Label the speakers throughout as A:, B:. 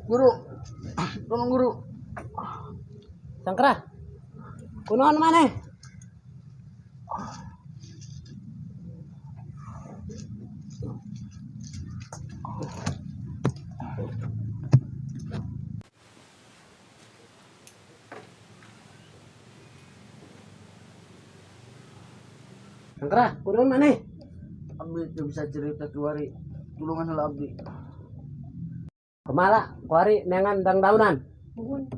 A: Guru, tolong guru.
B: Sangkra. Kunaon maneh? Sangkra, kunaon maneh?
A: Abdi teu bisa cerita kiwari. Tulungan heula abdi.
B: Kemala, kuari neangan dangdaunan.
C: Nuhun.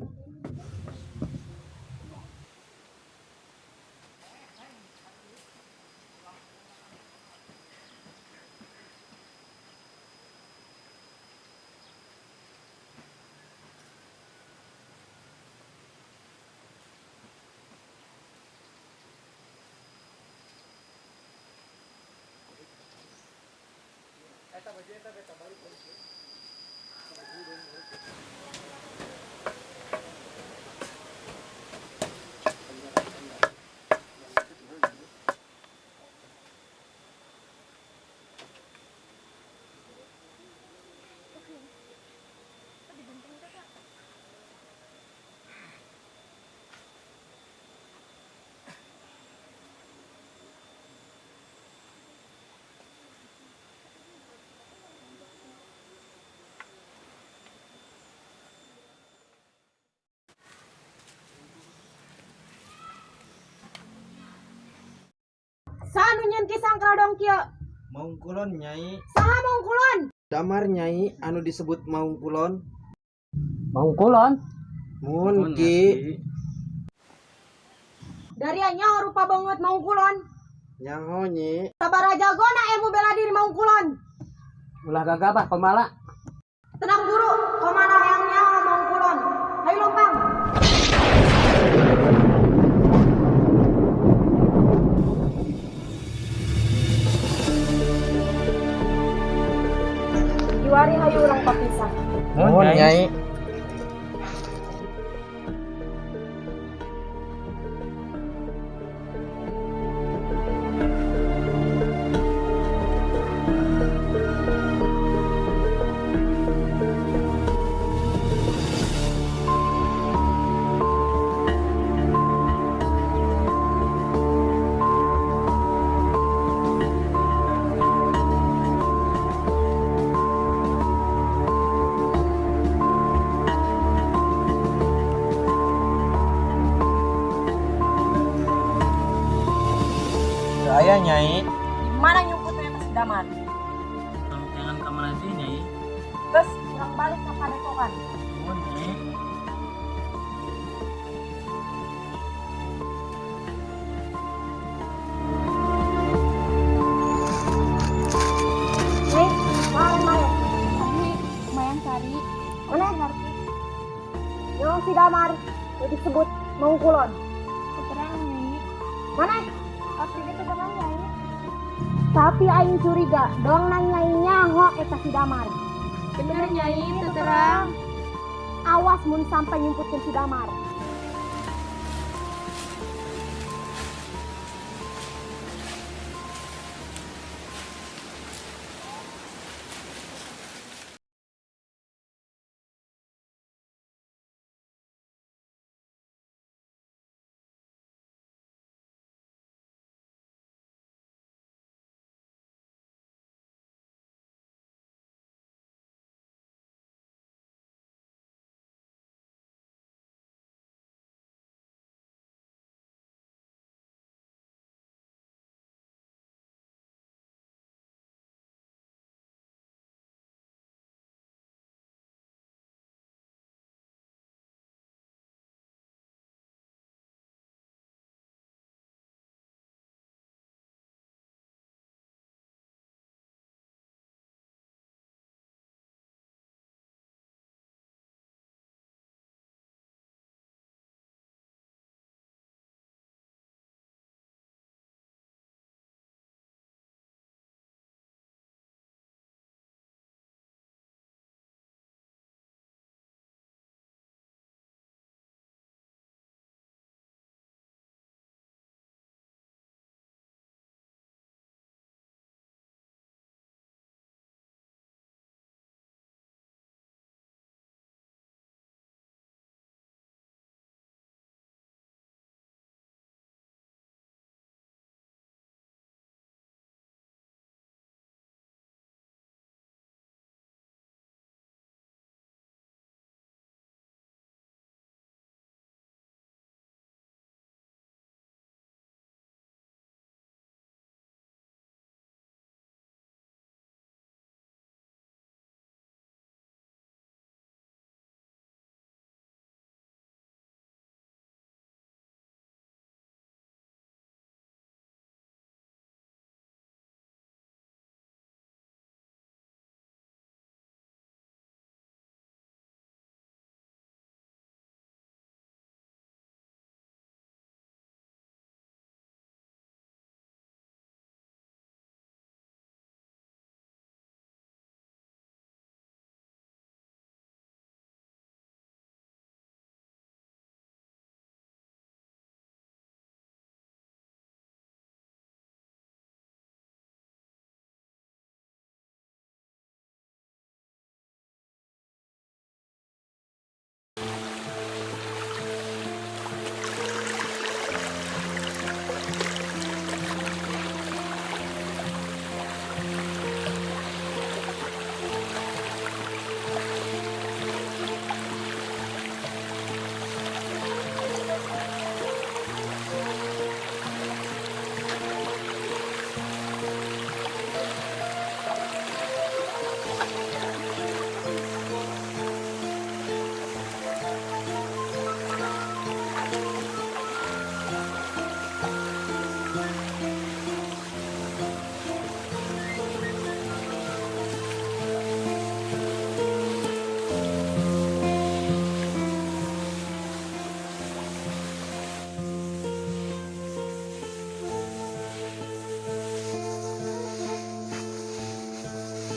C: Saha nu nyieun Ki Sangkra dong kieu?
D: Maung Kulon, Nyai.
C: Saha Maung Kulon?
D: Damar, Nyai, anu disebut Maung Kulon.
B: Maung Kulon?
D: Mun, Ki.
C: Daria nyaho rupa beungeut Maung Kulon.
D: Nyaho, Nyi.
C: Sabaraha jagona ilmu bela diri Maung Kulon?
B: Ulah gagabah Komala.
C: Tenang guru, komana hayang nyaho Maung Kulon. Hayu lempang. Kiwari hayu urang papisah.
D: Mun, Nyai. Teu aya, Nyai.
C: Di mana nyumputna eta si Damar?
E: Jangan ka mana sih, Nyai?
C: Terus urang balik ka padepokan.
E: Nuhun, Nyai.
C: Nyai, mare mare. Abdi lumayan cari. Mana ngerti? Yang si Damar nu disebut Maung Kulon.
F: Keterang, Nyai.
C: Mana?
F: Abdi ge terang, Nyai.
C: Tapi aing curiga, dong Nyai nyaho eta si Damar.
F: Bener, Nyai, teu terang.
C: Awas mun sampai nyumputkeun si Damar.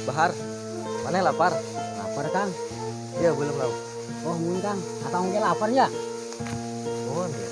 D: Bahar, mana lapar?
B: Lapar Kang.
D: Iya belum lauk.
B: Oh mun Kang, atau mungkin lapar ya?
D: Oh iya.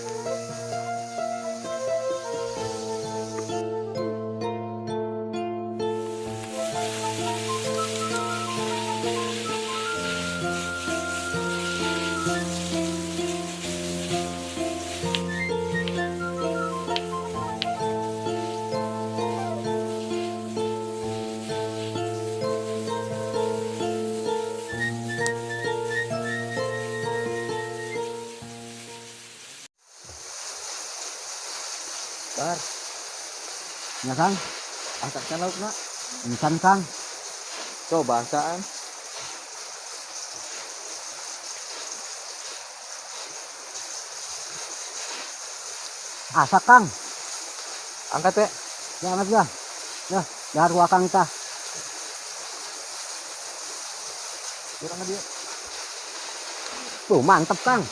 D: Bahar.
A: Ya Kang,
D: asaknya lauk nak.
A: Encan Kang.
D: Coba asaan.
B: Asak Kang.
D: Angkat ya.
B: Ya angkat ya. Ya, dahar gua Kang tah.
D: Kurang dia.
B: Tuh mantep Kang.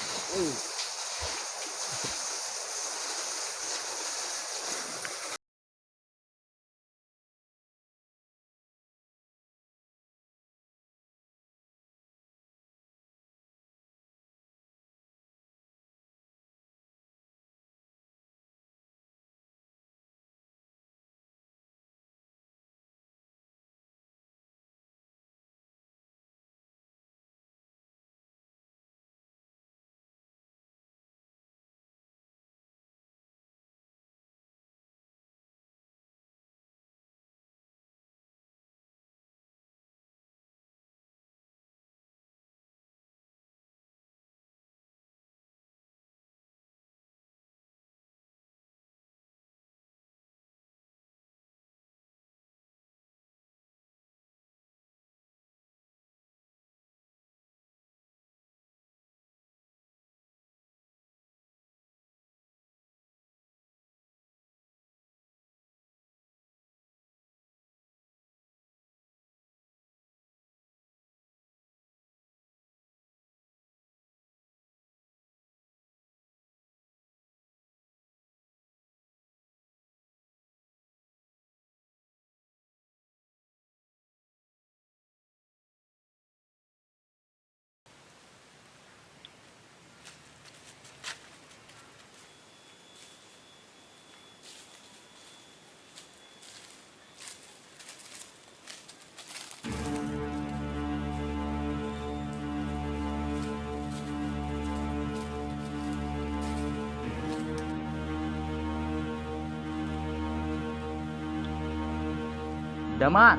E: Damar,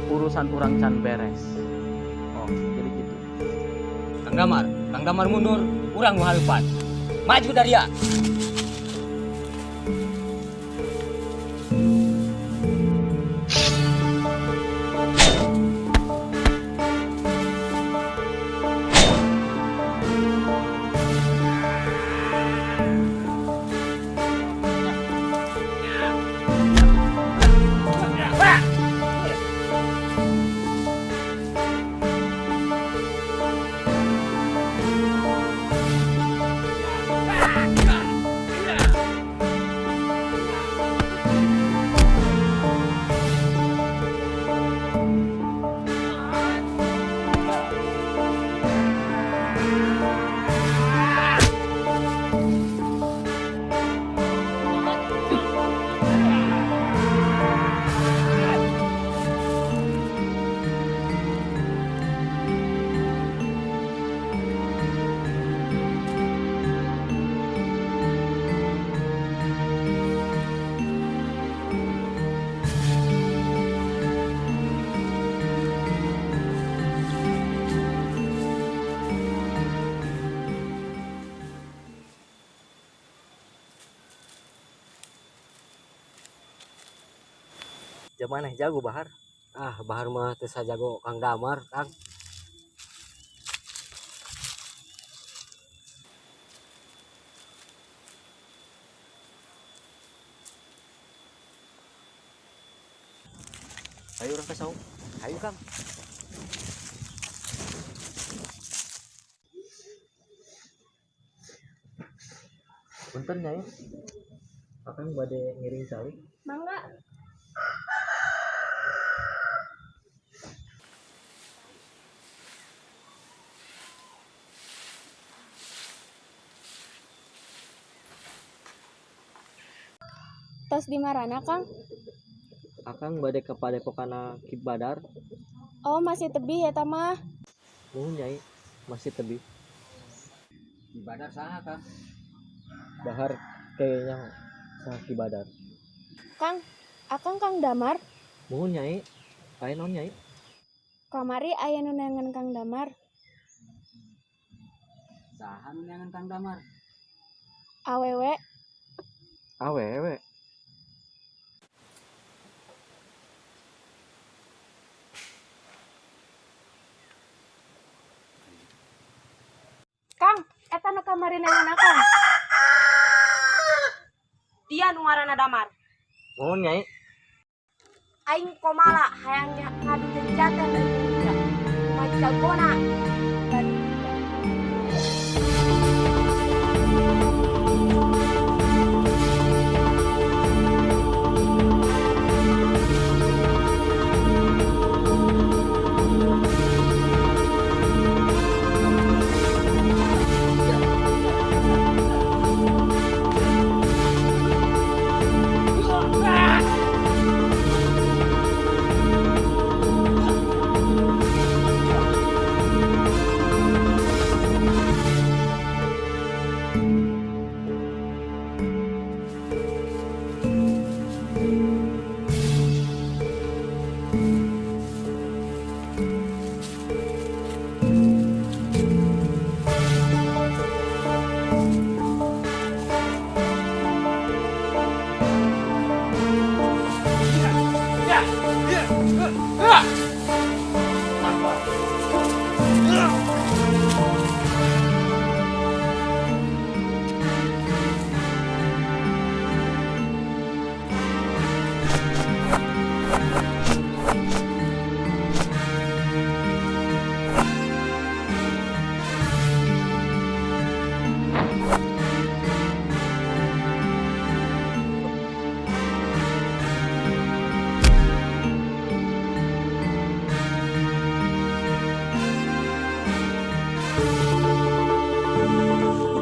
E: urusan urang can beres. Oh, jadi gitu.
G: Kang Damar mundur, urang nu hareupan. Maju Daria.
D: Jamaneh jago Bahar.
B: Ah, Bahar mah teu sajago Kang Damar, Kang.
D: Ayo urang ka saung.
B: Ayo, Kang.
D: Punten Nyai. Akang bade ngiring calik.
F: Mangga. Tos di marana, Kang?
D: Akang bade ka padepokana Ki Badar.
F: Oh, masih tebih eta mah.
D: Nuhun Nyai, masih tebih.
G: Ki Badar saha, Kang?
D: Bahar kayaknya saha Ki Badar.
F: Kang, akang Kang Damar.
D: Nuhun Nyai. Aya naon Nyai?
F: Kamari aya nu neangan Kang Damar.
G: Saha nu neangan Kang Damar?
F: Awewe.
D: Awewe.
F: Kang, eta nu kamari neangan akang.
C: Dia nu ngaranna Damar.
D: Nuhun Nyai.
C: Aing komala hayang ngadu jadi jantan dari dia. Kumaha jagona dari dia.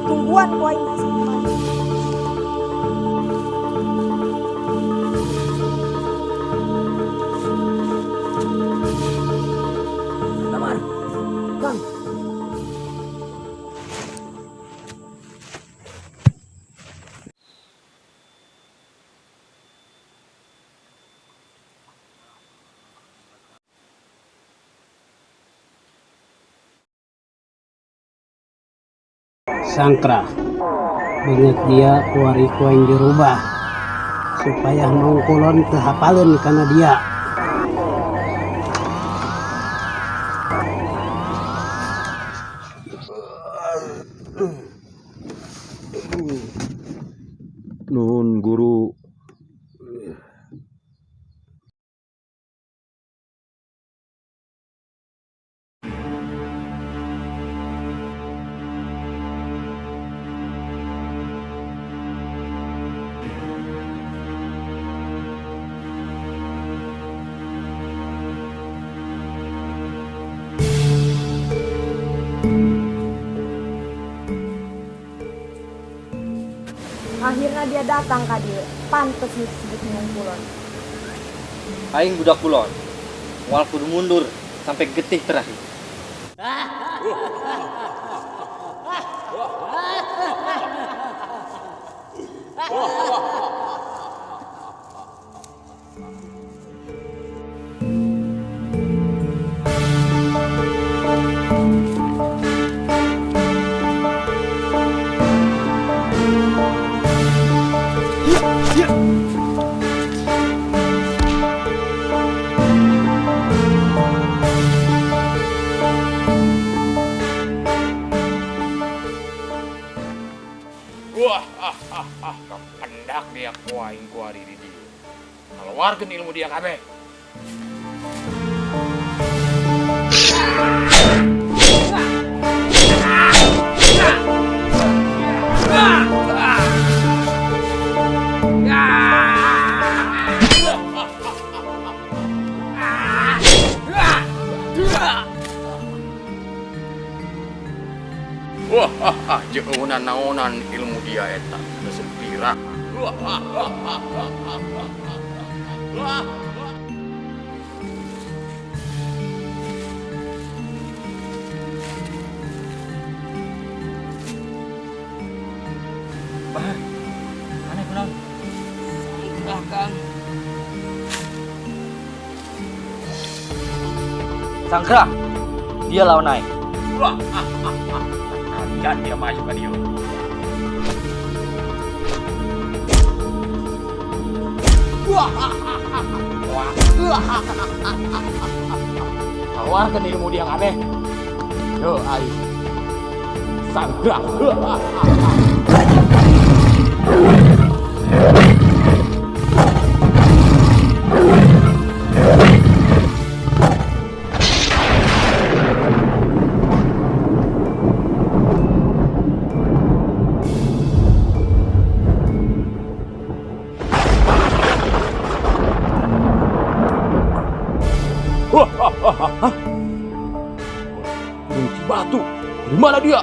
C: Tungguan ku aing masih kemana.
B: Damar. Kang.
H: Sangkra beungeut dia kuari ku aing dirubah supaya Maung Kulon teu hapaleun kana dia.
A: Nuhun guru.
C: Akhirnya dia datang ka dieu. Pantes disebut Maung Kulon.
D: Aing budak kulon. Moal kudu mundur sampai getih terakhir.
I: Ah, kapendak dia ku aing kuari di dieu. Keluarkeun ilmu dia kabeh. Wah, jeunan naonan ilmu dia eta sempira.
D: Bah, aneh kunaon? Sangkrah, Kang. Sangkrah, dia lawan aing.
I: Wah, dan dia maju ke dia. Tawarkan ilmu dia kabeh. Yo, ayo. Sangkrah. Kunci batu, di mana dia?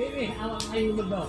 H: Ini awak aing bedog.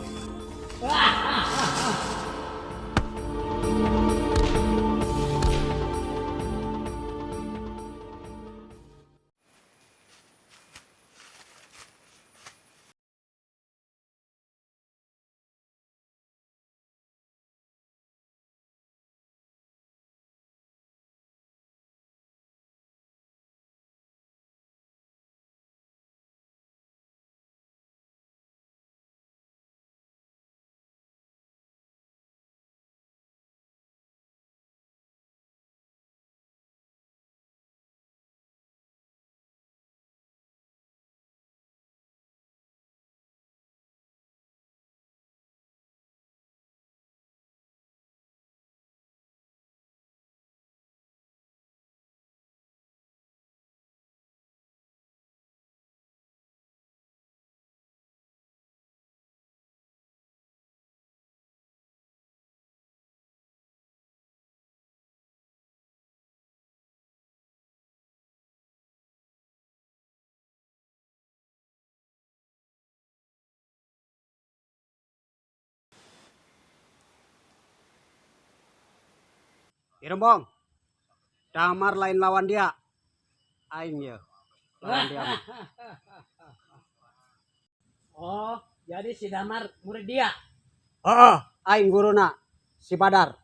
J: Irembong, Damar lain lawan dia, aing ya lawan dia mah.
H: Oh, jadi si Damar murid dia.
J: Heeh, aing guruna si Badar.